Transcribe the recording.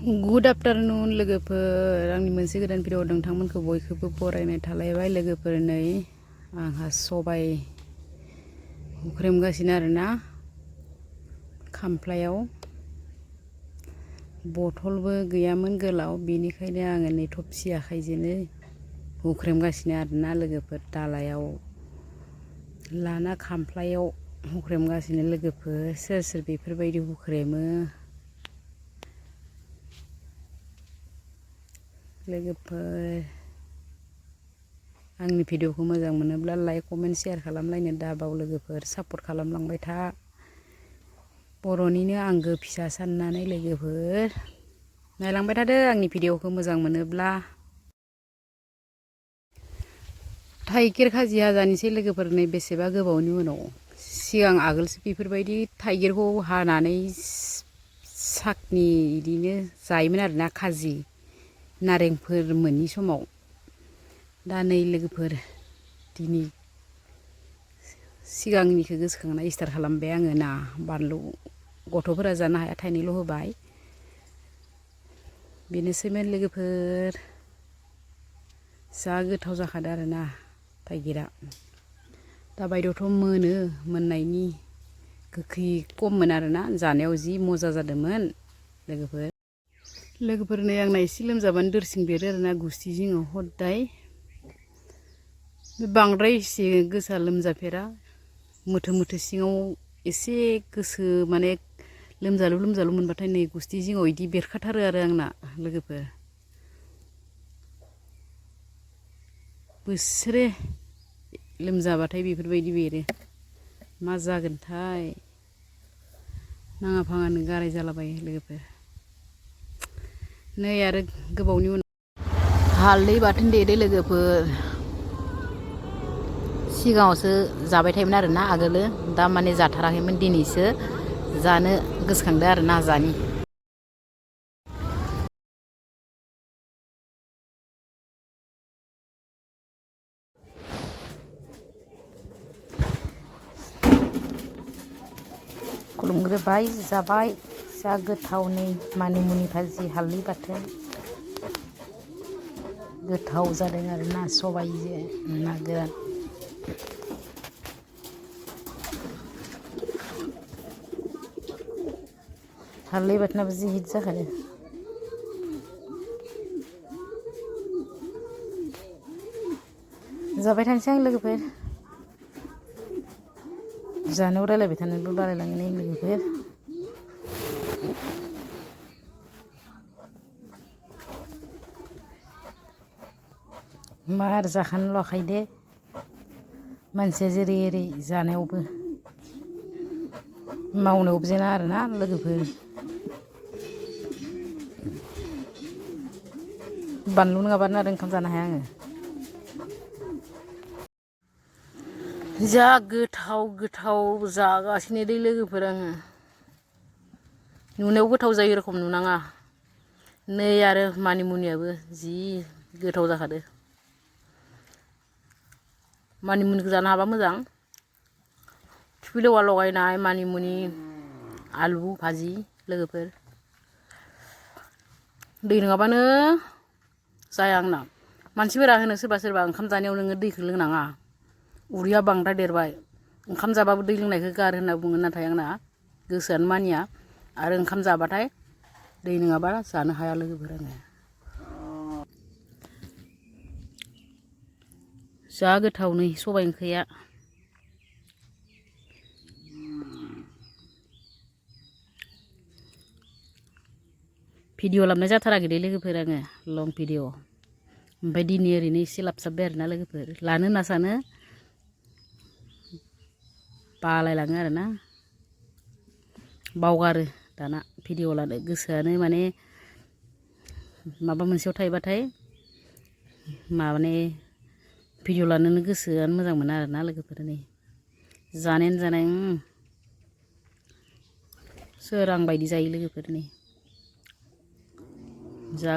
good afternoon लोगोफोर आंनि मोनसे गोदान भिडिअ नोंथांमोनखौ बयखौबो बरायनाय थालायबाय लोगोफोर नै आंहा सबाय हुख्रेमगासिनो आरोना खामफ्लायाव बथलबो गैयामोन गोलाव बेनिखायनो आङो नै थबसि आखाइजोंनो हुख्रेमगासिनो आरोना लोगोफोर दालायाव लाना खामफ्लायाव हुख्रेमगासिनो लोगोफोर सोर सोर बेफोरबायदि हुख्रेमो लोगोफोर आंनि भिडिअखौ मोजां मोनोब्ला लाइक कमेन्ट शेयार खालामलायनो दाबाव लोगोफोर सापर्ट खालामलांबाय था बर'निनो आंगो फिसा साननानै लोगोफोर नायलांबाय थादो आंनि भिडिअखौ मोजां मोनोब्ला थाइगिर खाजि हाजानिसै लोगोफोर नै बेसेबा गोबावनि उनाव सिगां आगोलसो बेफोरबायदि थाइगिरखौ हानानै साखनि इदिनो जायोमोन आरोना खाजि नारेंफोर मोनि समाव दा नै लोगोफोर दिनै सिगांनिखौ गोसोखांना स्टार्ट खालामबाय आङो ना बानलु गथ'फोरा जानो हाया थाइनैल' होबाय बेनोसैमोन लोगोफोर जा गोथाव जाखादो आरोना थाइगिरा दा बायदियावथ' मोनो मोननायनि गोखै खममोन आरोना जानायाव जि मजा जादोंमोन लोगोफोर नै आंना एसे लोमजाबानो दोरसिं बेरो आरोना गुस्थि जिङाव हदाय बांद्राय एसे गोसा लोमजाफेरा मोथो मोथो सिङाव एसे गोसो माने लोमजालु मोनबाथाय नै गुस्थि जिङाव इदि बेरखाथारो आरो आंना लोगोफोर बोसोरे लोमजाबाथाय बेफोरबायदि बेरो मा जागोनथाय नाङा फाङानो गाराय जालाबायो लोगोफोर नै आरो गोबावनि उनाव हालदै बाथोन देदो लोगोफोर सिगाङावसो जाबाय थायोमोन आरोना आगोलो दा माने जाथाराखैमोन दिनैसो जानो गोसोखांदो आरोना जानि खुलुमग्रोबाय जाबाय जा गोथाव नै मानिमुनि भाजि हालदै बाथोन गोथाव जादों आरोना सबायजों ना गोरान हालदै बाथोनाबो जि हिट जाखादों जाबाय थानोसै आं लोगोफोर जानायाव रायलायबाय थानोबो बालायलाङो नै लोगोफोर मार जाखानो लखायदो मानसिया जेरै एरै जानायावबो मावनायावबो जेना आरोना लोगोफोर बानलु नङाबानो आरो ओंखाम जानो हाया आङो जा गोथाव जागासिनो दै लोगोफोर आङो नुनायाव गोथाव जायो एरखम नुनाङा नै आरो मानिमुनियाबो जि गोथाव जाखादो मानिमुनिखौ जानो हाबा मोजां खिफि लेवा लगायनाय मानिमुनि आलु भाजि लोगोफोर दै नङाबानो जाया आंना मानसिफोरा होनो सोरबा ओंखाम जानायाव नोङो दैखौ लोंनाङा उदैया बांद्राय देरबाय ओंखाम जाबाबो दै लोंनायखौ गार होनना बुङो नाथाय आंना गोसोआनो मानिया आरो ओंखाम जाबाथाय दै नङाबा जानो हाया लोगोफोर आङो जा गोथाव नै सबाय ओंख्रिया भिडिअ लाबनाय जाथाराखै दे लोगोफोर आङो लं भिडिअ ओमफ्राय दिनै ओरैनो एसे लाबसाबबाय आरोना लोगोफोर लानो होनना सानो बालायलाङो आरोना बावगारो दाना भिडिअ लानो गोसोआनो माने माबा मोनसेयाव थायोबाथाय माने भिडिअ लानोनो गोसोआनो मोजां मोना आरोना लोगोफोर नै जानायानो जानाय सोर आं बायदि जायो लोगोफोर नै जा